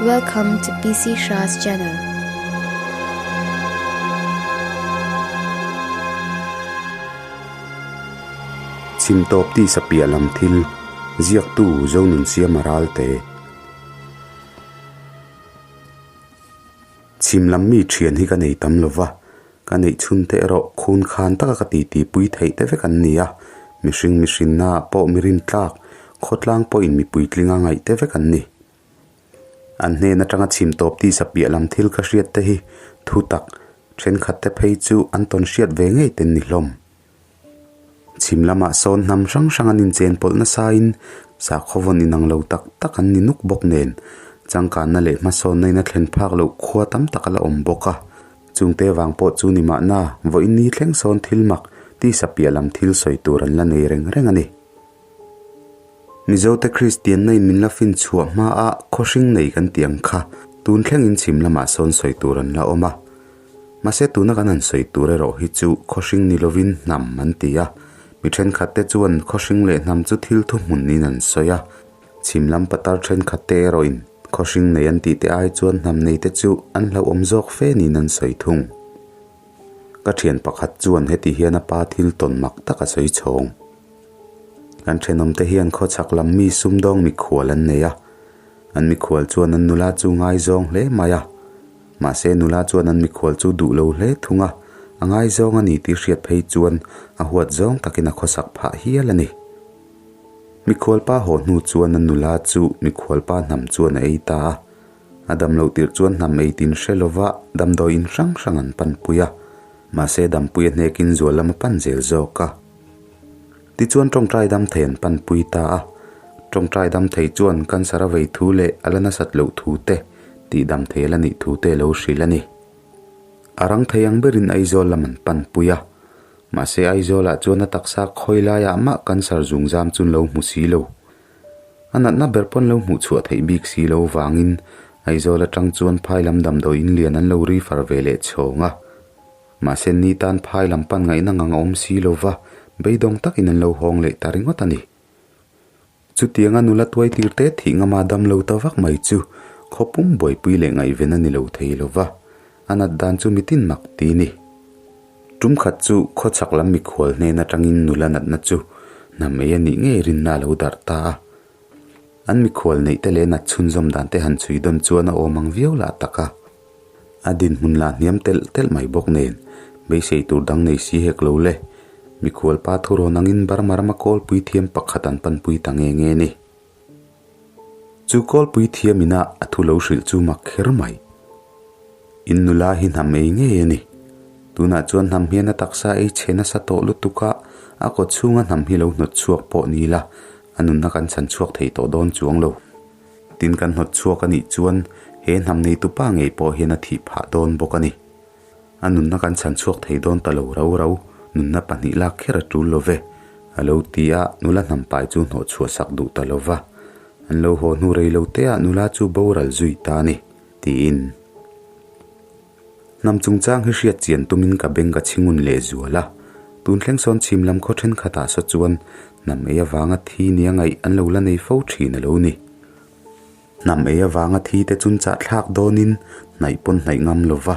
Welcome to PC Shah's channel. Chhim tawp tisa piah lam thil ziaktu Zonunsiama Ralte. Chhim lam mi thian hi ka nei tam lo va, ka neih chhun te erawh khun khan taka ka titi pui theih te vek an ni a, mihring mihrinna ah pawh mi rintlak, khawtlang pawhin mipui tlinga ngaih te vek an ni. An hnen atanga chhim tawp tisa piah lam thil ka hriat te hi thu tak thenkhat te phei chu an tawn hriat ve ngei ten ni hlawm. Chhim lamah sawn hnam hrang hrang an inchen pawlh nasain sakhaw vawn inang lo tak tak an ni nuk bawk nen changkanna leh hmasawnna in a thlen phak loh khua tam tak a la awm bawk a. Chungte vang pawh chu ni mahna vawiin ni thleng sawn thil mak tisa piah lam thil sawi tur an la nei reng reng a ni. Mizote Kristianna in min la fin chhuah hma a khawhring nei kan tih ang kha tun thlengin chhim lamah sawn sawi tur an la awm a. Mahse tuna kan han sawi tur erawh hi chu khawhring ni lovin hnam an ti a, mi thenkhat te chuan khawhring leh hnam chu thil thuhmun in an sawi a, chhim lam patar thenkhat te erawhin khawhring nei an tih te ai chuan hnam nei te chu an hlauhawm zawk fe niin an sawi thung. Ka thian pakhat chuan heti hian a pa thil tawn mak tak a sawi chhawng. Kan thenawmte hian khawchhak lam mi sumdawng mikhual an nei a, An mikhual chuan an nula chu ngaizawng hle mai a. Mahse nula chuan an mikhual chu duh lo hle thung a, a ngaizawng a ni tih hriat phei chuan a huat zawng takin a khawsak phah hial a ni. Mikhual pa haw hnu chuan an nula chu mikhual pa hnam chuan a ei ta a. A dam loh tirh chuan hnam ei tin hre lova damdawi in hrang hrang an panpui a. Mahse dampui a hnekin zual lam a pan zel zawk a. Tichuan tawngtai dam thei an panpui ta a, tawngtai dam thei chuan cancer a vei thu leh a la nasat loh thu te, tih dam thei a la nih thu te a lo hrilh a ni. A rang thei ang berin Aizawl lam an panpui a, mahse Aizawlah chuan a taksa khawi laiah mah cancer zungzam chu an lo hmu si lo. A natna ber pawn lo hmuh chhuah theih bik si lo vangin Aizawl atang chuan phai lam damdawiin lian an lo refer ve leh chhawng a. Mahse ni tan phai lam pan ngaihna ngang a awm si lo va, beidawng takin an lo hawng leh ta ringawt a ni. Chutianga nula tuai tir te thih ngama dam lo ta vak mai chu khawpum buaipui leh ngaihven a ni lo thei lo va, a nat dan chu mitin mak ti ni. Tum khat chu khawchhak lam mikhual hnen atangin nula natna chu hnam ei a nih ngei rinna a lo darh ta a. An mikhual neih te leh nat chhunzawm dan te han chhui dawn chuan a awm ang viau lah tak a. A dinhmun lah hniam telh telh mai bawk nen, beisei tur dang nei si hek lo le. Mikhual pa thurawn angin Burma rama kawlpui thiam pakhat an panpui ta nge nge ni. Chu kawlpui thiam ina a thu lo hrilh chu mak kher mai. In nula hi hnam ei ngei a ni. Tunah chuan hnam hian a taksa ei chhe nasa tawh lutuk a, a kaw chhunga hnam hi lo hnawt chhuak pawh ni la, a nunna kan chhan chhuak thei tawh dawn chuang lo. Tin kan hnawt chhuak a nih chuan he hnam neitu pa ngei pawh hian a thih phah dawn bawk a ni. A nunna kan chhan chhuak thei dawn ta lo rau rau, nunna pahnih lak kher a tul lo ve, a lo ti a, nula hnam pai chu hnawh chhuah sak duh ta lo va. An lo haw hnu rei lo te ah nula chu boral zui ta a ni, tiin. Hnam chungchang hi hriat chian tumin ka beng ka chhingun leh zual a, tun thleng sawn chhim lam khaw thenkhatah saw chuan hnam ei avanga thi nia ngaih an lo la nei fo thin a lo ni. Hnam ei avanga thi te chun chah thlak dawnin hnaih pawn hnaih ngam lo va,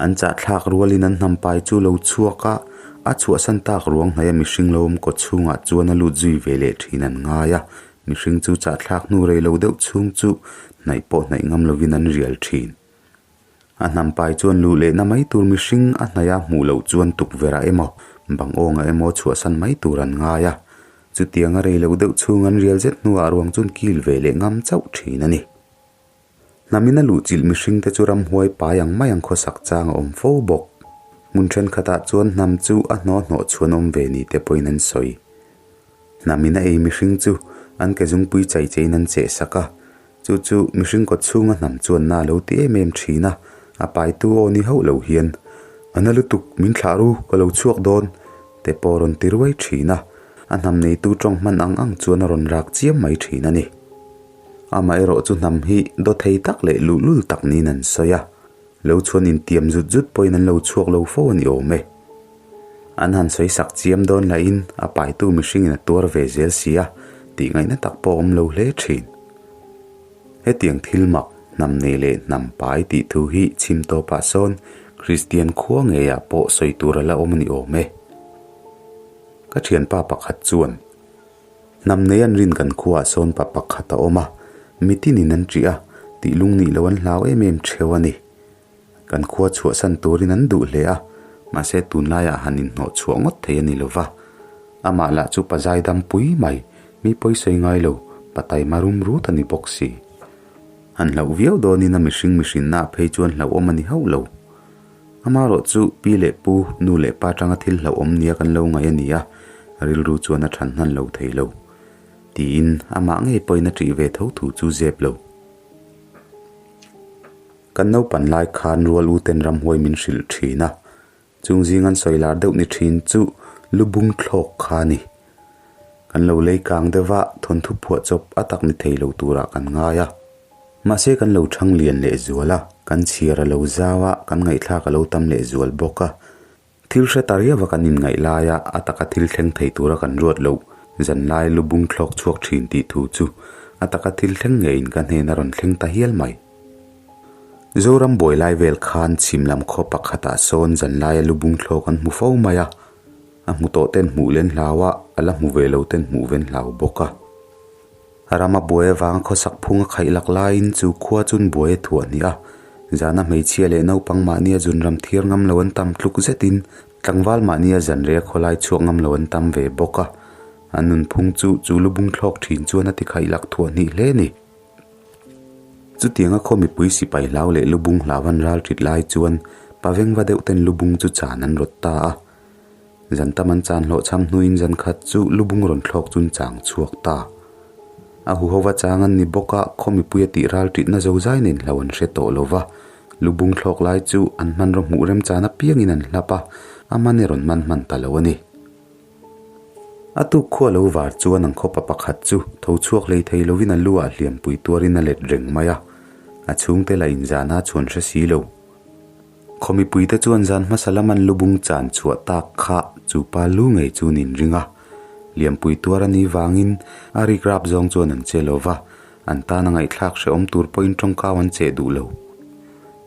an chah thlak rualin an hnam pai chu lo chhuak a, a chhuahsan tak ruang hnaih a mihring lo awm kaw chhungah chuan a lut zui ve leh thin an ngai a, mihring chu chah thlak hnu rei lo deuh chhung chu hnaih pawh hnaih ngam lovin an rial thin. A hnam pai chuan luh lehna mai tur mihring a hnaih a hmuh loh chuan tukverh emaw, bang awnga emaw chhuahsan mai tur an ngai a. Chutianga rei lo deuh chhung an rial zet hnuah ruang chuan kil ve leh ngam chauh thin a ni. Hnamin a luhchilh mihring te chu ramhuai pai ang mai ang khawsak chang a awm fo bawk. Hmun thenkhatah chuan hnam chu a hnaw hnawh chhuan awm ve ni te pawhin an sawi. Hnamin a ei mihring chu an ke zungpui chai cheiin an chehsak a. Chu chu mihring kawt chhunga hnam chuan na lo ti em em thin a, a paitu aw ni hauh lo hian, A na lutuk, min thlah ru, ka lo chhuak dawn, te pawh a rawn ti ruai thin a, a hnam neitu tawng hman ang ang chuan a rawn rak chiam mai thin a ni. Amaherawh chu hnam hi daw thei tak leh luhlul tak niin an sawi a, lo chuan intiam zut zut pawhin an lo chhuak lo fo a ni awm e. An han sawi sak chiam dawn lahin a paitu mihringin a tuar ve zel si a, tih ngaihna tak pawh a awm lo hle thin. Hetiang thil mak, Hnam nei leh hnam pai tih thu hi chhim tawpah sawn Kristian khua ngeiah pawh sawi tur a la awm a ni awm e. Ka thianpa pakhat chuan, Hnam nei an rin kan khuaah sawn pa pakhat a awm a, mitinin an ṭih a, tih lung nih loh an hlau em em theu a ni. Kan khua chhuahsan turin an duh hle a, mahse tunlaiah han inhnawh chhuah ngawt thei a ni lo va. Amah lah chu pa zaidam pui mai, mi pawi sawi ngai lo, pa taima rum rut a ni bawk si. Han hlauh viau dawnin a mihring mihrinnaah phei chuan hlauhawm a ni hauh lo. Amarawh chu pi leh pu, nu leh pa tanga thil hlauhawm nia kan lo ngaih a ni a, rilru chuan a than hnan lo thei lo. Tiin amah ngei pawhin a ṭih ve tho thu chu zep lo. Kan naupan lai khan rual u ten ramhuai min hrilh thin a, chung zing an sawi lar deuh ni thin chu lubung thlawk kha a ni. Kan lo lei kang deuh va, thawnthu phuah chawp a tak ni thei lo turah kan ngai a. Mahse kan lo thang lian leh zual a, kan chhiar a lo zau a, kan ngaihthlak a lo tam leh zual bawk a. Thil hre ta riau a kan inngaih laia a taka thil thleng thei tura kan ruat loh zanlai lubung thlawk chhuak thin tih thu chu a taka thil thleng ngeiin ka hnen a rawn thleng ta hial mai. Zoram buai lai vel khan chhim lam khaw pakhatah sawn zanlaia lubung thlawk an hmu fo mai a, a hmu tawh ten hmuh len hlau a, a la hmu ve lo ten hmuh ven hlau bawk a. Rama buai avanga khawsak phung a khaih lak laiin chu khua chun buai a thuah hnih a, zana hmeichhia leh naupang mahnia zunram thiar ngam lo an tam tluk zetin tlangval mahnia zanrei a khawlai chhuak ngam lo an tam ve bawk a, an nunphung chu chu lubung thlawk thin chuan a ti khaih lak thuah hnih hle a ni. Chutianga khaw mipui sipai hlau leh lubung hlau an ral tit lai chuan pavengva deuh ten lubung chu chan an rawt ta a. Zan tam an chan hlawh chham hnuin zan khat chu lubung rawn thlawk chun chang chhuak ta. A huhova chang an ni bawk a, khaw mipui a tih ral tihna zo zai nen hlo an hre tawh lo va. Lubung thlawk lai chu an hmanraw hmuh remchan apiangin an hlap a, a man erawn man hman ta lo a ni. A tuk khua lo var chuan an khawpa pakhat chu tho chhuak hlei thei lovin a lu ah hliampui tuarin a let reng mai a, a chhungte lah inzana a chhuan hre si lo. Khaw mipuite chuan zan hmasa lam an lubung chan chhuah tak kha chu pa lu ngei chu nin ring a. Liampui tuar a nih vangin a rik rap zawng chuan an che lo va, an tan a ngaihthlak hrehawm tur pawhin tawngkau an cheh duh lo.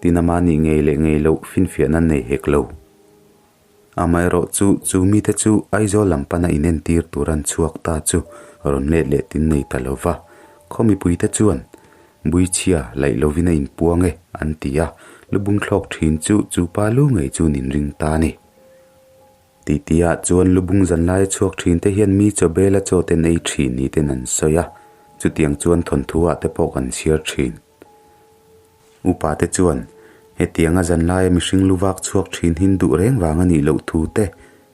Tin ama nih ngei leh ngei loh finfiahna nei hek lo. Amaherawh chu chu mite chu Aizawl lam pana inentir tur an chhuak ta chu rawn let leh tin nei ta lo va. Khaw mipuite chuan Buichhia laih lovin a inpuang e an ti a, lubung thlawk thin chu chu pa lu ngei chu nin ring ta a ni. Tihtiah chuan lubung zanlai a chhuak thin te hian mi chaw bela chaw ten ei thin ni ten an sawi a, chutiang chuan thawnthu ah te pawh kan chhiar thin. Upa te chuan hetianga zanlaia mihring lu vak chhuak thin hin duh reng vang a nih loh thu te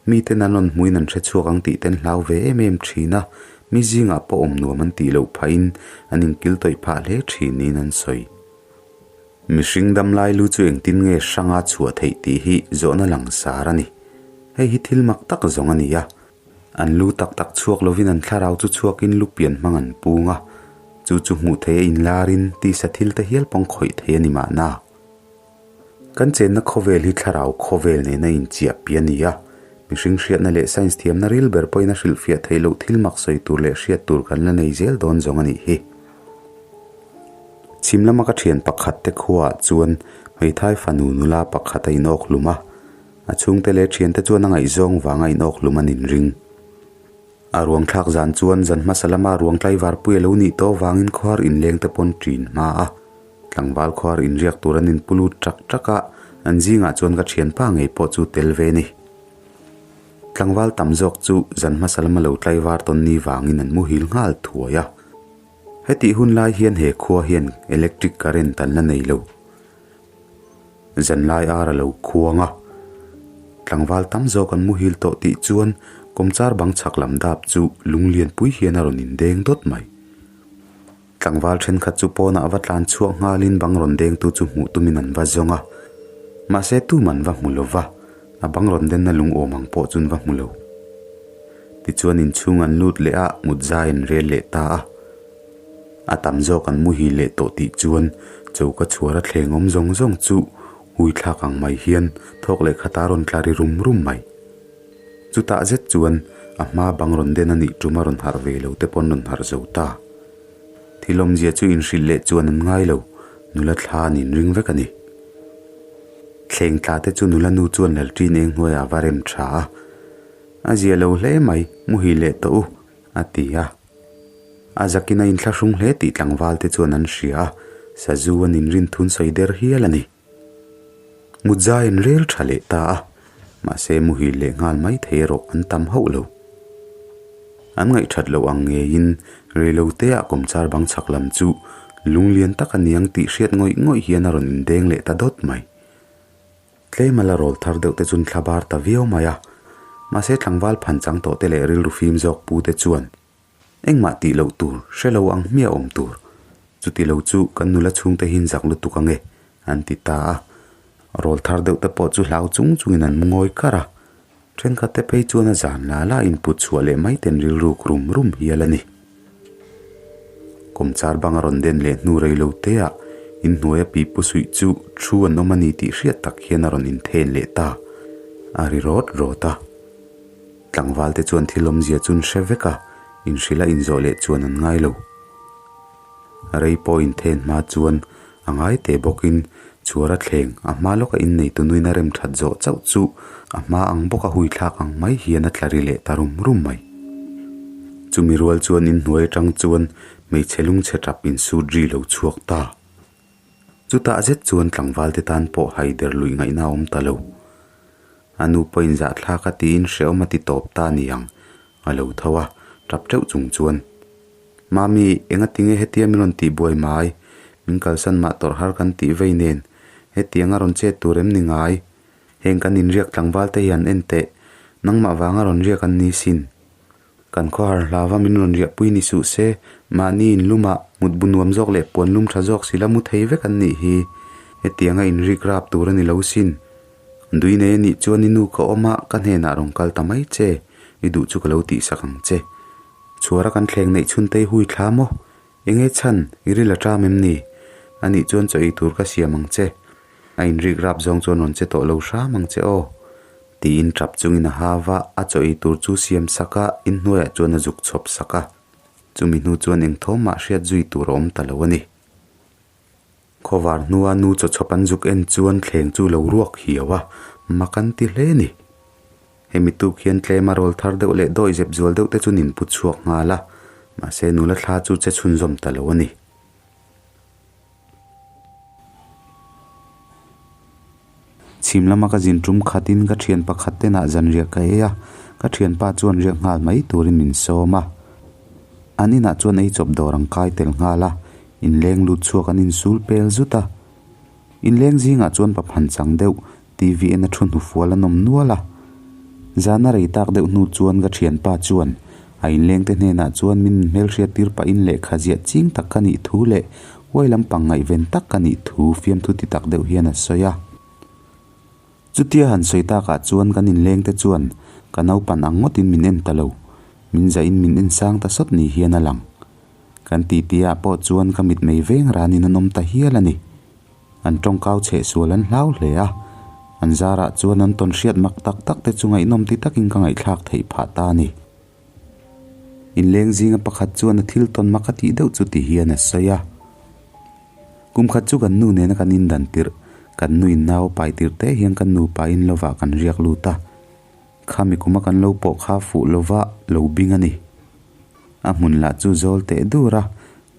Miten an rawn hmuin an hre chhuak ang tih ten hlau ve em em thin a, mi zingah pawh awm nuam an tih loh phahin an inkil tawih phah hle thin niin an sawi. Mihring dam lai lu chu engtin nge hranga chhuah theih tih hi zawhna langsar a ni. Hei hi thil mak tak zawng a ni a, an lu tak tak chhuak lovin an thlarau chu chhuakin lu pian hmang an pung a, chu chu hmuh theih a inlarin tisa thil te hial pawng khawih thei a ni mahna. Kan chenna khawvel hi thlarau khawvel nena inchiah pi a ni a, mihring hriatna leh science thiamna ril ber pawhin a hrilhfiah theih loh thil mak sawi tur leh hriat tur kan la nei zel dawn zawng a nih hi. Chhim lama ka thian pakhat te khuaah chuan hmeithai fanu nula pakhat a inawk hlum a, a chhungte leh thiante chuan a ngaihzawng vanga inawk hlum an inring. A ruang thlak zan chuan zan hmasa lama ruang tlaivar pui a lo nih tawh avangin khuar inleng te pawn ṭin hma a. Tlangval khuar inriak tur an inpu lut ṭak ṭak a, an zingah chuan ka ṭhianpa ngei pawh chu tel ve ni. Tlangval tam zawk chu zan hmasa lama lo tlaivar tawn ni vangin an muhil nghal thuai a. Hetih hun lai hian he khua hian electric current an la nei lo. Zanlai ar a lo khuang a, tlangval tam zawk an muhil tawh tih chuan kawmchar bang chhak lam dap chu lunglianpui hian a rawn indeng dawt mai. Tlangval thenkhat chu pawnah va tlan chhuak nghalin bang rawn dengtu chu hmuh tumin an va zawng a, mahse tum an va hmu lo va, a bang rawn denna lungawm ang pawh chu an va hmu lo. Tichuan inchhung an lut leh a, mut zai an rel leh ta a. A tam zawk an muhil leh tawh tih chuan choka chhuar a thleng awm zawng zawng chu hui thlak ang mai hian thawk leh khat a rawn tla ri rum rum mai. Chutah zet chuan a hma bang rawn den a nih tum a rawn harh ve lo te pawn rawn harh zo ta. Thil awmzia chu inhrilh leh chuan an ngai lo. Nula thla an inring vek a ni. Thleng tla te chu nula nu chuan lalṭin eng hnuaiah a va rem ṭha a. A zia lo hle mai, muhil leh tawh u, a ti a. A zakin a inthlahrung hle tih tlangval te chuan an hria a, sazu an inrin thun sawi der hial a ni. Mutzai an rel tha leh ta a, mahse muhil leh nghal mai thei erawh an tam hauh lo. An ngaihthat loh ang ngeiin reiloteah kawmchar bang chhak lam chu lunglian tak a niang tih hriat ngawih ngawih hian a rawn indeng leh ta dawt mai. Tlem a la rawl thar deuh te chuan thla bar ta viau mai a, mahse tlangval phan chang tawh te leh rilru fim zawk pu te chuan engmah tih loh tur hre lo ang hmiah awm tur, chuti lo chu kan nula chhungte hi zak lutuk ange an ti ta a. Rawl thar deuh te pawh chu hlau chung chungin an mu ngawi kar a, thenkhat te phei chuan a zan la la input chhuah leh mai ten rilruk rum rum hial a ni. Kawmchar bang a rawn den leh hnu rei lo te ah inhnuaia pipu suih chu thu an awm a ni tih hriat tak hian a rawn inthen leh ta. A ri rawt rawt a. Tlangval te chuan thil awmzia chu an hre vek a, inhrilh a inzawh leh chuan an ngai lo. Rei pawh inthen hma chuan a ngai teh bawkin chhuar a thleng a hma lawka innei tunuin a rem that zawh chauh chu a hma ang bawka hui thlak ang mai hian a tla ri leh ta rum rum mai. Chumi rual chuan inhnuai atang chuan hmeichhe lungchhe tap insut ri lo chhuak ta. Chutah zet chuan tlangval te tan pawh haider luih ngaihna a awm ta lo. A nu pawhin zahthlak a tiin hrehawm a ti tawp ta a ni ang a lo tho a, tap teuh chung chuan, Mami, engatinge hetia min rawn tih buai mai? Min kalsan mah tawrh har kan tih vei nen, hetiang a rawn chet tur em ni ngai? Heng kan inriak tlangval te hi an en teh, nangmah vanga rawn riak an ni sin. Kan khawhar hlava min rawn riahpui ni suh se, mahni inlumah mutbu nuam zawk leh puan lum tha zawk sila mu thei vek an nih hi. Hetianga inrik rap tur a ni lo sin. Dui nei a nih chuan i nu ka awm a, ka hnenah rawn kal ta mai che, i duh chu ka lo tihsak ang che. Chhuara kan thleng neih chhun te i hui thla maw? Enge chhan, i ril a ṭam em ni? A nih chuan chaw ei tur ka siam ang che. A inrik rap zawng chuan rawn che tawh lo hram ang che aw. Tiin ṭap chungin a ha va, a chaw ei tur chu siam sak a, inhnuaiah chuan a zuk chhawp sak a. Chumi hnu chuan engthawm mah hriat zui tur a awm ta lo a ni. Khawvar hnua nu chaw chhawp an zuk en chuan thleng chu lo ruak hiau a, mak an ti hle ni. Hemi tuk hian tlem a rawl thar deuh leh dawi zep zual deuh te chu nin put chhuak nghal a, mahse nula thla chu che chhunzawm ta lo a ni. Chhim lama ka zin tum khatin ka thian pakhat tenah zanriah ka ei a, ka thianpa chuan riak nghal mai turin min sawm a. An inah chuan ei chawp dawr ang kai tel nghal a, inleng lut chhuak an insul pel zut a. Inleng zingah chuan pa phan chang deuh TV en a thu hnufual an awm nual a. Zana rei tak deuh hnu chuan ka thianpa chuan a inlengte hnenah chuan min inhmelhriat tir pahin lehkha ziah ching tak ka nih thu leh huai lampang ngaihven tak ka nih thu fiamthu ti tak deuh hian a sawi a. Chutia han sawi takah chuan kan inlengte chuan ka naupan ang ngawtin min en ta lo, min zahin min en sang ta sawt ni hian a lang. Kan titi ah pawh chuan ka mitmei veng ranin an awm ta hial a ni. An tawngkau chheh sual an hlau hle a, an zarah chuan an tawn hriat mak tak tak te chu ngaihnawm ti takin ka ngaihthlak theih phah ta a ni. Inleng zinga pakhat chuan a thil tawn mak a tih deuh chu ti hian a sawi a. Kum khat chu kan nu nena kan indan tirh, kan nuin nau a pai tirh te hian kan nupa in lovah kan riak lut a. Khami kuma kan lo pawh kha fuh lova lo bing a ni. A hmun lah chu zawl teh dur a,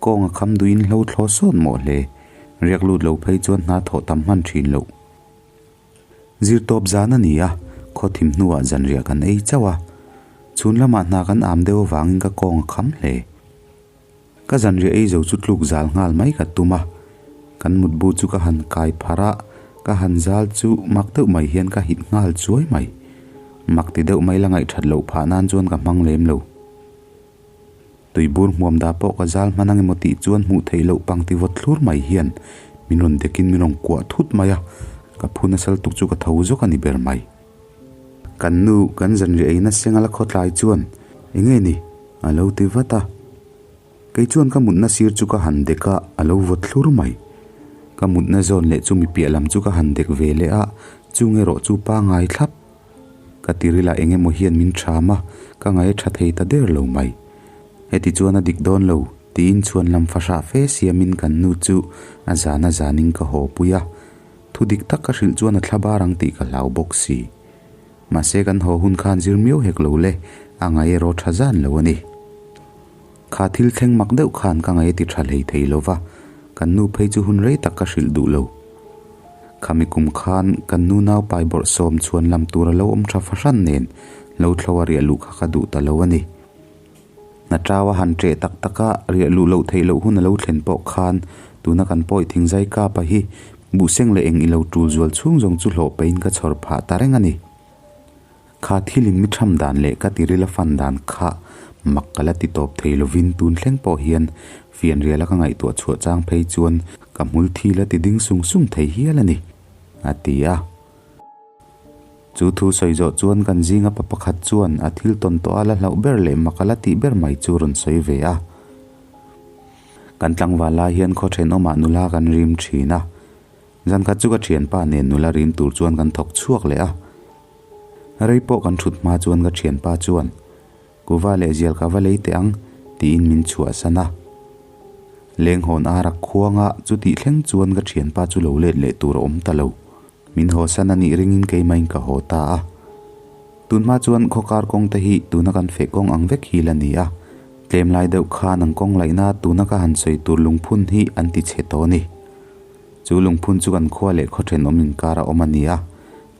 Kawng a kham duhin hlo thlaw sawt mawh hle. Riak lut lo phei chuan hna thawh tam hman thin loh. Zirtawp zan a ni a, khaw thim hnuah zanriah kan ei chauh a. Chhun lamah hna kan am deuh avangin ka kawng a kham hle. Ka zanriah ei zo chu tluk zal nghal mai ka tum a. Kan mutbu chu ka han kai pharh a, ka han zal chu mak deuh mai hian ka hit nghal chuai mai. Mak ti deuh mai la ngaihthat loh phah nan chuan ka hmang lem lo. Tuibur hmuam dah pawh ka zal hman ang emaw tih chuan hmuh theih loh pang ti vawt thlur mai hian min rawn dekin min rawn kuah thut mai a, ka phu nasal tuk chu ka tho zawk a ni ber mai. Kan nu kan zanriah eina seng a la khawtlai chuan enge ni? a lo ti vat a. Kei chuan ka mutna sir chu ka han dek a, a lo vawt thlur mai. Ka mutna zawn leh chu mi piah lam chu ka han dek ve leh a, chung erawh chu pangai thlap. Ka tiril ah eng emaw hian min ṭham a, ka ngaih a ṭha thei ta der lo mai. Heti chuan a dik dawn lo. Tiin chhuan lam fahrah fe siamin kan nu chu a zan a zanin ka haw pui a, thu dik tak ka hrilh chuan a thla bar ang tih ka hlau bawk si. Mahse kan haw hun khan zir miau hek lo le, a ngaih erawh tha zan lo a ni. Kha thil thleng mak deuh khan ka ngaih a ti tha hlei thei lo va, kan nu phei chu hun rei tak ka hrilh duh lo. Khami kum khan kan nu naupai bawrhsawm chhuan lam tur a lo awm tha fahran nen lo thlo a riah luh kha ka duh ta lo a ni. Hna tau a han ṭeh tak tak a, riah luh loh theih loh hun a lo thlen pawh khan tuna kan pawi thingzai kapa hi buhseng leh eng i lo ṭul zual chhung zawng chu hlawh peihin ka chhawr phah ta reng a ni. Kha thilin mi ṭham dan leh ka tiril a fan dan kha mak ka la ti tawp thei lovin tun thleng pawh hian fianriala ka ngaihtuah chhuah chang phei chuan ka hmul thi la ti ding sung sung thei hial a ni, a ti a. Chu thu sawi zawh chuan kan zinga pa pakhat chuan a thil tawn tawh a la hlauh ber leh mak a la tih ber mai chu rawn sawi ve a. Kan tlangval lai hian khaw thenawmah nula kan rim thin a. Zankhat chu ka thianpa nen nula rim tur chuan kan thawk chhuak leh a. Rei pawh kan thut hma chuan ka thianpa chuan, Kuva leh zial ka va lei teh ang, tiin min chhuahsan a. Lenghawn a rak khuang a, chutih thleng chuan ka thianpa chu lo let leh tur a awm ta lo. Min hawsan a nih ringin keimahin ka haw ta a. Tunhma chuan khawkar kawng te hi tuna kan feh kawng ang vek hi la ni a. Tlem lai deuh khan an kawng laihna tuna ka han sawi tur lungphun hi an ti chhe tawh a ni. Chu lungphun chu kan khua leh khaw thenawm inkar a awm a ni a.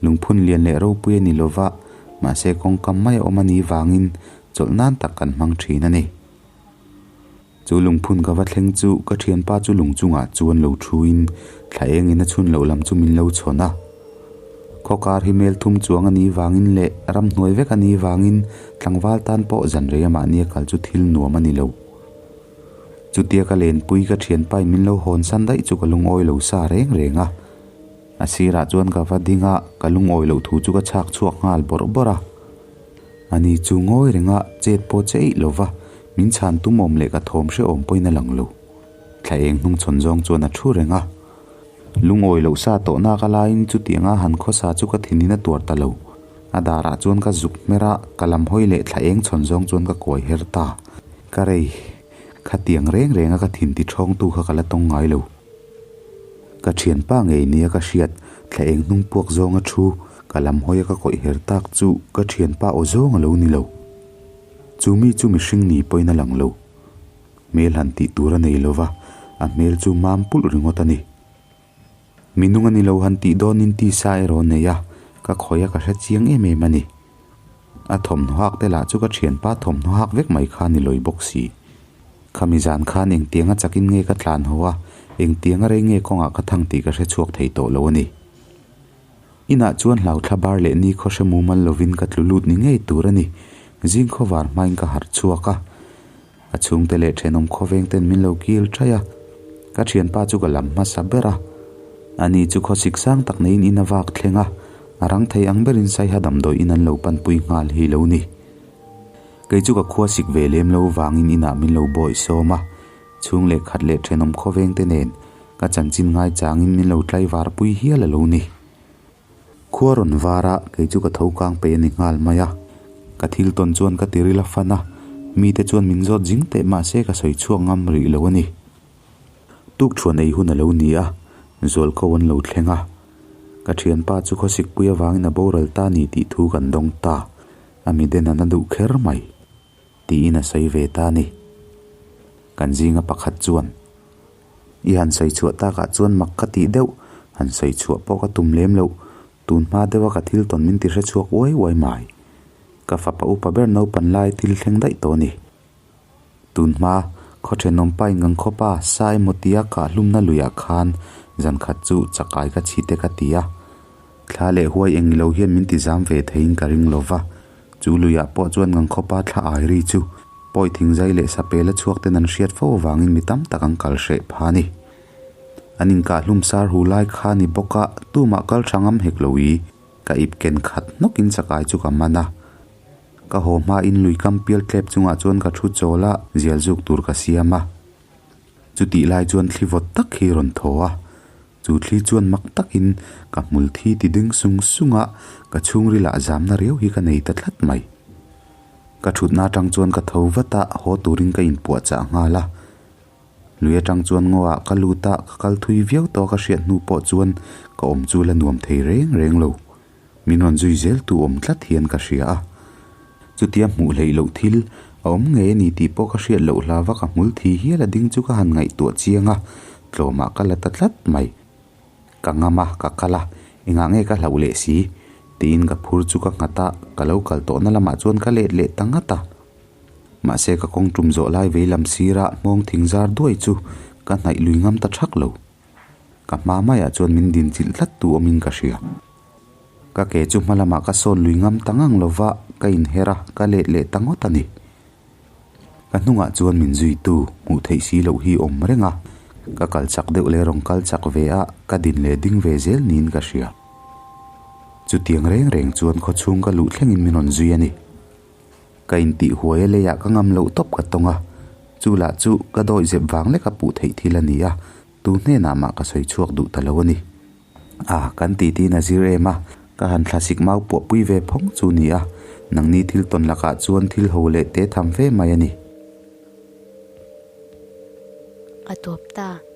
Lungphun lian leh ropui a ni lova, mahse kawngkam mai a awm a nih vangin chawlh nan tak kan hmang thin a ni. Chu lungphun ka va thleng chu ka thianpa chu lung chungah chuan lo thuin thla engin a chhun loh lam chu min lo chhawn a. Khawkar hi mel thum chuang a nih vangin leh ramhnuai vek a nih vangin tlangval tan pawh zan rei amahni a kal chu thil nuam a ni lo. Chutia ka lenpui ka thianpain min lo hawn san daih chu ka lungawi lo sa reng reng a. A sirah chuan ka va ding a, ka lungawi loh thu chu ka chhak chhuak nghal bawrh bawrh a. Ani chu ngawi renga chet pawh che eih lova, min chhan tum awm leh ka thawm hrehawm pawhin a lang lo. Thla eng hnung chhawn zawng chuan a thu reng a. Lungawi loh sa tawh nak a laiin chutianga han khawsa chu ka thinin a tuar ta lo. A darah chuan ka zuk hmer a, ka lam hawi leh thla eng chhawn zawng chuan ka kuai her ta. Ka rei, khatiang reng renga ka thin ti ṭhawngtu kha ka la tawng ngai lo. Ka thianpa ngei nia ka hriat, thla eng hnung puak zawnga thu, ka lam hawia ka kawih her tak chu ka thianpa aw zawng a lo ni lo. Chu mi chu mihring ni pawhin a lang lo. Hmel han tih tur a nei lo va, a hmel chu mam pulh ringawt a ni. Minung a ni lo han tih dawnin tisa erawh a nei a, ka khawih a ka hre chiang em em a ni. A thawmhnaw hak te lah chu ka thianpa thawmhnaw hak vek mai kha a ni lawi bawk si. Khami zan khan engtianga chakin nge ka tlan haw a, engtianga rei nge kawngah ka thang tih ka hre chhuak thei tawh lo a ni. Inah chuan hlauthla bar leh ni khaw hre mumal lovin ka tlu lut ni ngei tur a ni. Zing khawvar hmain ka harh chhuak a. Ka chhungte leh thenawm khawveng ten min lo kil thai a, ka thianpa chu ka lam hmasa ber a. Ani chu khawsik sang tak neiin in a vak thleng a, a rang thei ang berin Saiha damdawi in an lo panpui nghal hi lo ni. Kei chu ka khua sik ve lem lo vangin inah min lo bawih sawm a, chhung leh khat leh thenawm khawveng te nen ka chanchin ngai changin min lo tlaivar pui hial a lo ni. Khua rawn var a, kei chu ka tho kang pei a ni nghal mai a. Ka thil tawn chuan ka tiril a fan a, mite chuan min zawt zing teh mahse ka sawi chhuak ngam rih lo a ni. Tuk thuan ei hun a lo ni a, zualko an lo thleng a. Ka thianpa chu khawsikpui avangin a boral ta ni tih thu kan dawng ta, a mi den an a duh kher mai, tiin a sawi ve ta a ni. Kan zinga pakhat chuan. I han sawi chhuah takah chuan mak ka tih deuh, han sawi chhuah pawh ka tum lem loh, tun hma deuha ka thil tawn min ti hre chhuak uai uai mai. Ka fapa upa ber naupan lai thil thleng daih tawh a ni. Tun hma, khaw thenawm pa ingang khawpa sa emaw tia kah hlumna luiah khan zan khat chu chakai ka chhi te ka ti a. Thla leh huai eng lo hian min ti zam ve theiin ka ring lo va, chu luiah pawh chuan ngang khawpa thla ai ri chu pawi thingzai leh sapel a chhuak ten an hriat fo avangin mi tam tak an kal hreh pha a ni. An inkah hlum sar hu lai kha ni bawk a, tumah kal tha ngam hek lo i, ka ip ken khat hnawkin chakai chu ka man a. Ka haw hmain lui kam pial tlep chungah chuan ka thu chawl a, zial zuk tur ka siam a. Chutih lai chuan thli vawt tak hi rawn thaw a. Chu thli chuan mak takin ka hmul thi ti ding sung sung a, ka chhungril ah zamna riau hi ka nei ta tlat mai. Ka thutna atang chuan ka tho vat a, haw turin ka inpuahchah nghal a. Lui atang chuan ngaw ah ka lut a, ka kal thui viau tawh a ka hriat hnu pawh chuan ka awm chu la nuam thei reng reng lo. Min rawn zui zel tu awm tlat hian ka hria a. Chutia hmuh hleih loh thil a awm ngei a ni tih pawh ka hriat loh hla vak a hmul thi hial a ding chu ka han ngaihtuah chiang a, tlawmah ka la ta tlat mai. Ka ngam a, ka kal a, engah nge ka hlauh leh si? tiin ka phur chu ka nghat a, ka lo kal tawhna lamah chuan ka let leh ta ngat a. Mahse ka kawng tum zawh lai vei lam sirah hmawng thing zar duai chu ka hnaih lui ngam ta thak lo. Ka hma maiah chuan min din chilh tlat tu awmin ka hria. Ka ke chu hma lamah ka sawn lui ngam ta ngang lo va, ka inher a, ka let leh ta ngawt a ni. Ka hnungah chuan min zuitu hmuh theih si loh hi awm reng a, ka kal chak deuh leh rawn kal chak ve a, ka din leh ding ve zel niin ka hria. Chutiang reng reng chuan khawchhung ka luh thlengin min rawn zui a ni. Ka intih huai a leiah ka ngam loh tawp ka tawng a, chu lah chu ka dawi zep vang leka puh theih thil a ni a, tu hnenah mah ka sawi chhuak duh ta lo a ni. A, kan titi in a zir em a, ka han thlasik mau puah pui ve phawng chu ni a, nangni thil tawn lakah chuan thil ho leh te tham fe mai a ni. A tawp ta.